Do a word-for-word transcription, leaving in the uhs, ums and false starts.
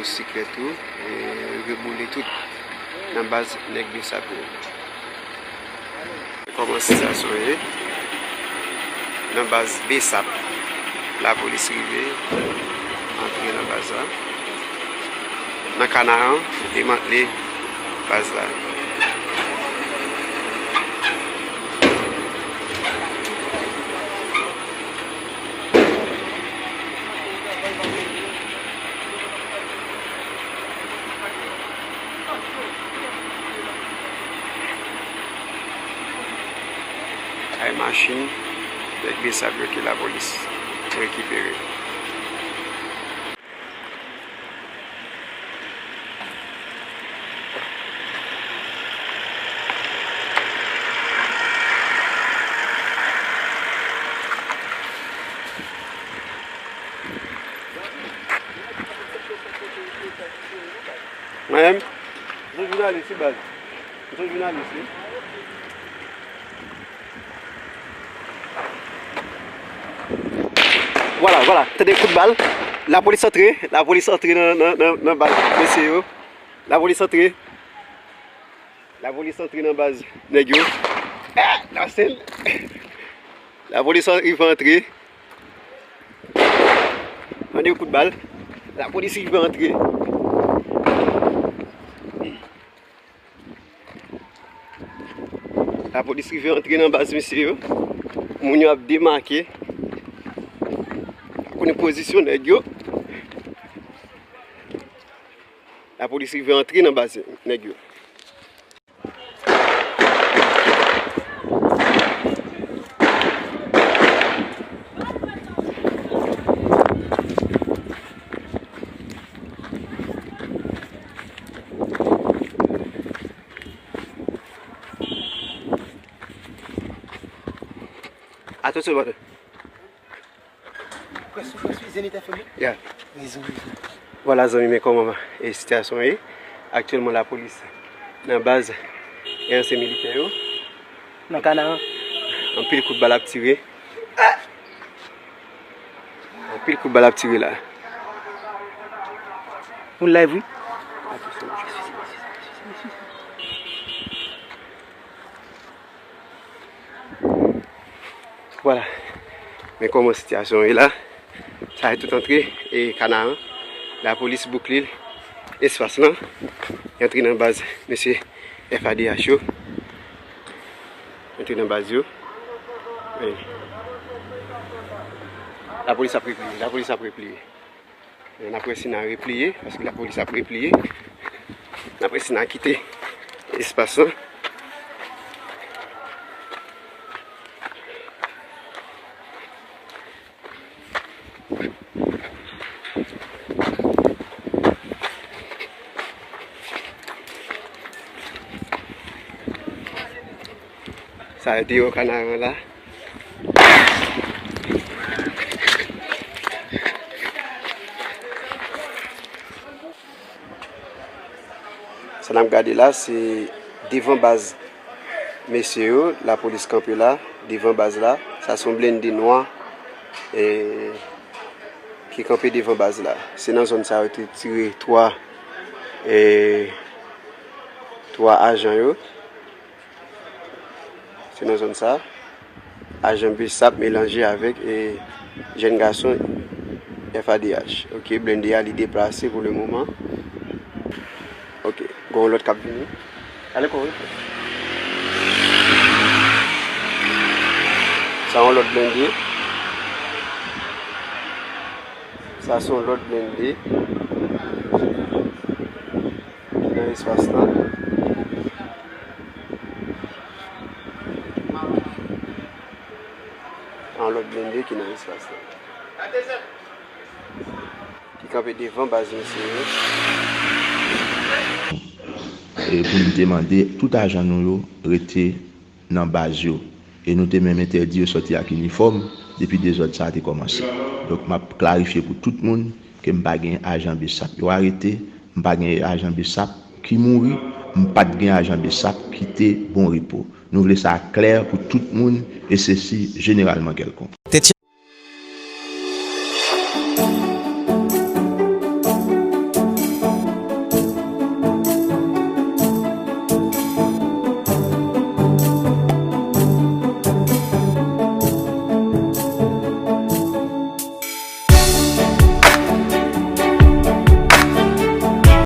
Sikrè tou, e, rive boule tout nan baz nèg BSAP yo. Kòman sitiyasyon ye nan baz BSAP? Lapolis rive antre nan baz la. Nan Kanaran, demantle baz la. Ay machin, nèg BSAP yo ke lapolis rekipere. Mwen menm, m se jounalis wi baz. M se jounalis wi. Vwala, vwala, tande kout bal. Lapolis antre, lapolis antre nan, nan, nan, nan baz mesye yo. Lapolis antre. Lapolis antre nan baz nèg yo. Ah, Nasel. Lapolis an- rive antre. Tande kout bal. Lapolis rive antre. Lapolis rive antre nan baz mesye yo. Moun yo ap demake. Pa konnen pozisyon nèg yo. Lapolis rive antre nan baz nèg yo. Atansyon, brother. Près ou, près ou, Zenith F M wi. Yeah. Rezon, rezon. Vwala, zanmi, men kòman e sitiyasyon ye? Aktyèlman, lapolis nan baz e ansyen militè yo. Nan Kanaran. Anpil kout bal ap tire. Anpil kout bal ap tire la. Nou live, wi. Vwala. Men kòman sitiyasyon ye la. Sa se tout antre e Kanaran. Lapolis boukle espas lan. Yo antre nan baz mesye F A D H yo. Yo antre nan baz yo. E lapolis ap repliye. Lapolis ap repliye. N ap wè si n a repliye, paske lapolis ap repliye. N ap wè si n a kite espas lan. Sa yo deyò Kanaran la. Sa n ap gade la, se devan baz mesye yo, lapolis kanpe la, devan baz la. Sa se yon blende nwa, e, ki kanpe devan baz la. Se nan zòn sa yo te tire twa, e, twa ajan yo. Se nan zòn sa. Ajan BSAP melanje avèk, e, jèn gason F A D H. Ok, blende a, li deplase pou le moman. Ok, gen yon lòt k ap vini. Ale kò, wi. Sa yon lòt blende. Sa se yon lòt blende. Ki nan espas lan. Yon lòt blende ki nan espas lan. Ki kanpe devan baz misye yo. E pou n te mande tout ajan nou yo rete nan baz yo. E nou te menm entèdi yo sòti ak inifòm depi dezòd sa a te kòmanse. Donk, m ap klarifye pou tout moun ke m pa gen ajan BSAP yo arete, m pa gen ajan BSAP ki mouri, m pa t gen ajan BSAP ki te bon repo. Nou vle sa klè pou tout moun e sesi jeneralman kèlkonk.